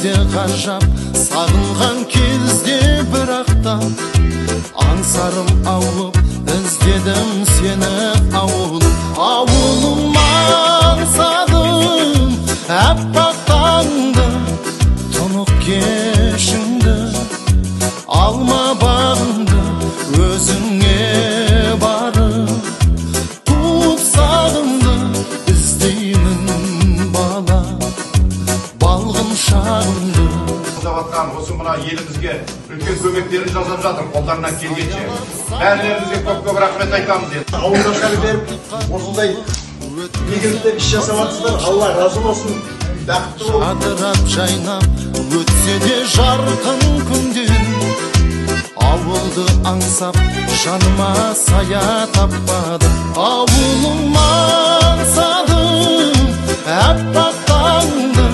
кезде ғажап, сағынған кезде бірақ та аңсарым ауып, іздедім сені ауылым. Ауылым аңсадым, әппақ таңды, тұнық кешіңді, алма бағыңды, өзіңе барып қуып сағымды іздеймін бала балғын шағымды. Осы мына елімізге үлкен көмектерін жасап жатыр, қолдарынан келгенше. Бәрілеріңізге көп-көп рахмет айтамыз енді. Ауылдастар беріп, осындай игілікті іс жасап жатсыздар. Алла разы болсын, бақытты бол. Жадырап жайнап өтсе де жарқын күндер, ауылды аңсап жаныма сая таппады. Ауылым аңсадым, әппақ таңды,